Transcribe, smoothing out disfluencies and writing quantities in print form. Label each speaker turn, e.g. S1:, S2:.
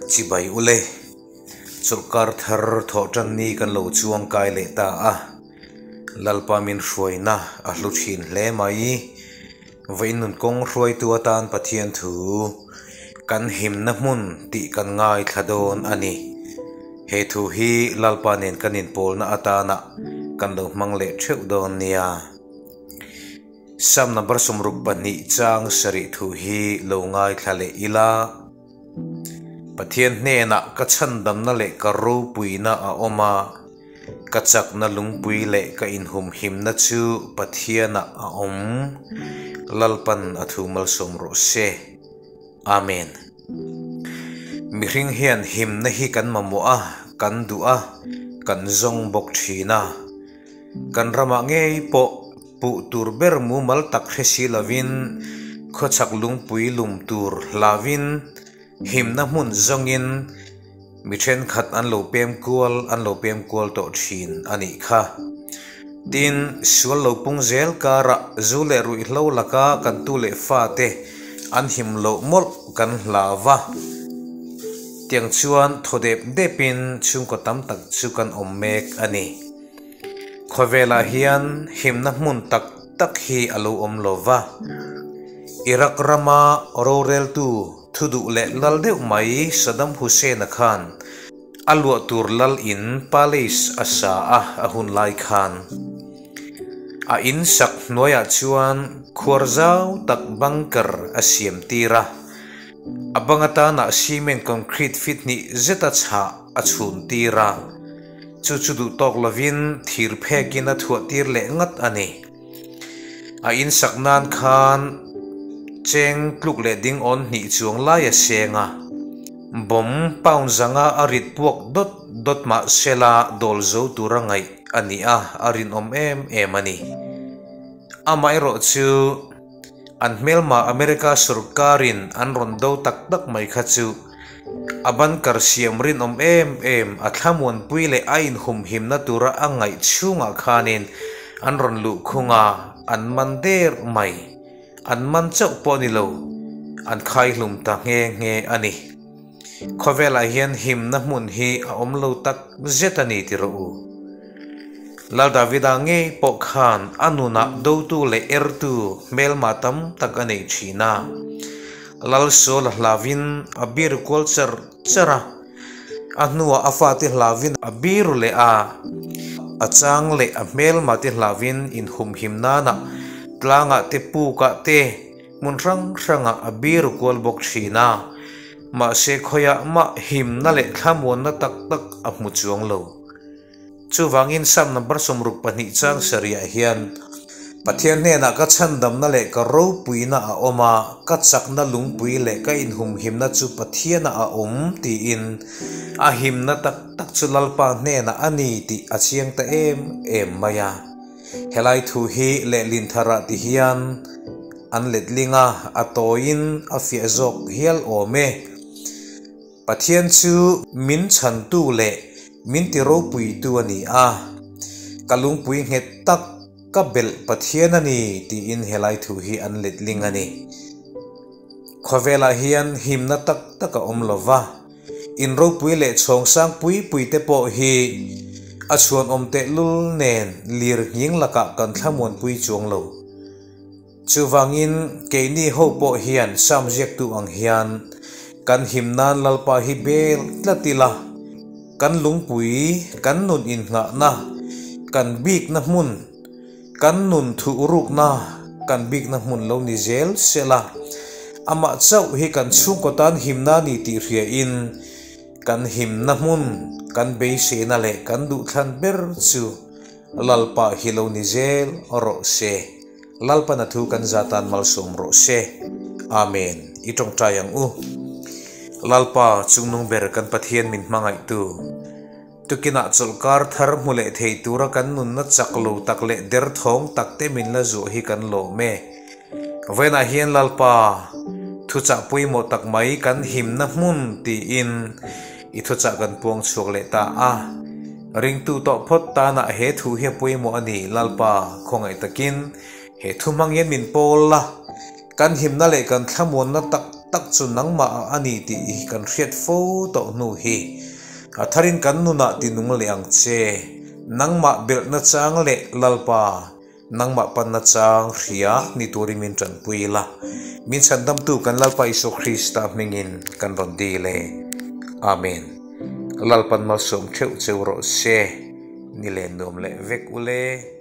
S1: Chibai ule, chawlhkar thar thawhtanni kan lo chuang kai leh ta a, Lalpa min hruaina a hlu thin hle mai. Vawiin nun kawng hruaitu atan Pathian thu kan himna hmun tih kan ngaithla dawn a ni. He thu hi Lalpa nen kan inpawlna atana kan lo hmang leh theuh dawn nia. Psalm number 62 chang sarih thu hi lo ngaithla leh ila, Pathian hnenah ka chhandamna leh ka ropuina a awm a, ka chakna lungpui leh ka inhumhimna chu Pathianah a awm. Lalpan a thu malsawm rawh se. Amen. Mihring hian himna hi kan mamawh a, kan duh a, kan zawng bawk thin a. Kan ramah ngei pawh puh tur ber mumal tak hre si lovin khawchhak lungpui lum tur hlauin himna hmun zawngin mi thenkhat an lo pem kual an lo pem kual tawh thin a nih kha. Tin, sual lo pung zel karah zu leh ruihhlo laka kan tu leh fate an him loh mawlh kan hlau va. Tiang chuan thaw dep depin chhungkaw tam tak chu kan awm mek a ni. Khawvelah hian himna hmun tak tak hi a lo awm lo va. Iraq rama roreltu thu duh leh lal deuh mai Saddam Hussein-a khan a luah tur lal in palace a sa a a hun lai khan. A in sak hnuaiah chuan khuar zau tak bunker a siam tir a. A bang atana cement concrete fit hnih zeta chhah a chhun tir a. Chu chu duh tawk lovin thir phekin a thuah tir leh ngat a ni. A insak nan khan cheng tluk leh ding awn hnih chuang lai a seng a, bomb pound zanga a rit puak dawt dawt mah sela dawl zo tura ngaih a ni a, a rinawm em em a ni. Amaherawh chu an hmelma America sorkarin an rawn do tak tak mai kha chu a bunker siam rinawm em em a thlamuanpui leh a inhumhimna tura a ngaih chhungah khanin an rawn luh khung a, an man der mai. An man chauh pawh ni lo, an khaihlum ta nghe nghe a ni. Khawvelah hian himna hmun hi a awm lo tak zet a ni ti rawh u. Lal Davida ngei pawh khan a nunah dotu leh ertu hmelma tam tak a nei thin a. Lal Saul a hlauin a bir kual char char a, a hnuah a fate hlauin a bir leh a, a chang leh a hmelma te hlauin inhumhim nanah tlangah te pukah te Hmun hrang hrangah a bir kual bawk thin a, mahse khawiah mah himna leh thlamuanna tak tak a hmu chuang lo. Chuvangin Psalm number 62 chang sarihah hian, Pathian hnenah ka chhandamna leh ka ropuina a awm a, ka chakna lungpui leh ka inhumhimna chu Pathianah a awm tiin a himna tak tak chu Lalpa hnenah a ni tih a chiang ta em em mai a. Helai thu hi lehlin tharah ti hian an letling a, a tawiin a fiah zawk hial awm e. Pathian chu min chhantu leh min ti ropuitu a ni a, ka lungpui nghet tak ka belh Pathian a ni tiin helai thu hi an letling a ni. Khawvelah hian himna tak tak a awm lo va. In ropui leh chhawng sang pui pui te pawh hi a chhuanawm tehlul nen lir nghing lakah kan thlamuanpui chuang lo. Chuvangin keini ho pawh hian Sam ziaktu ang hian kan him nan Lalpa hi bel tlat ila, kan lungpui, kan nun innghahna, kan bikna hmun, Kan nun thuh rukna kan bikna hmun lo ni zel sela, amah chauh hi kan chhungkaw tan himna a ni tih hriain kan himna hmun kan beiseina leh kan duhthlan ber chu Lalpa hi lo ni zel rawh se. Lalpana thu kan za tan malsawm rawh se. Amen. I tawngtai ang u. Lalpa chungnung ber kan Pathian min hmangaihtu. Tukinah chawlhkar thar hmu leh thei tura kan nunna chak lo tak leh derthawng tak te min la zuah hi kan lawm e. Vawiinah hian Lalpa, thuchah pawimawh tak mai kan himna hmun tiin i thuchah kan puang chhuak leh ta a. Ringtu tawh phawt tanah he thu hi a pawimawh a ni, Lalpa, khawngaih takin he thu hmang hian min pawl la, kan himna leh kan thlamuanna tak tak chu nangmah ah a ni tih i kan hriat fo tawh hnu hi. A tharin kan nunah ti nung leh ang che. Nangmah belhna chang leh Lalpa, nangmah panna chang hria ni turin min tanpui la. Min chhandamtu kan Lalpa Isua Krista hmingin kan rawn dil e. Amen. Lalpan malsawm theuh cheu rawh se. Ni len nuam leh vek ule.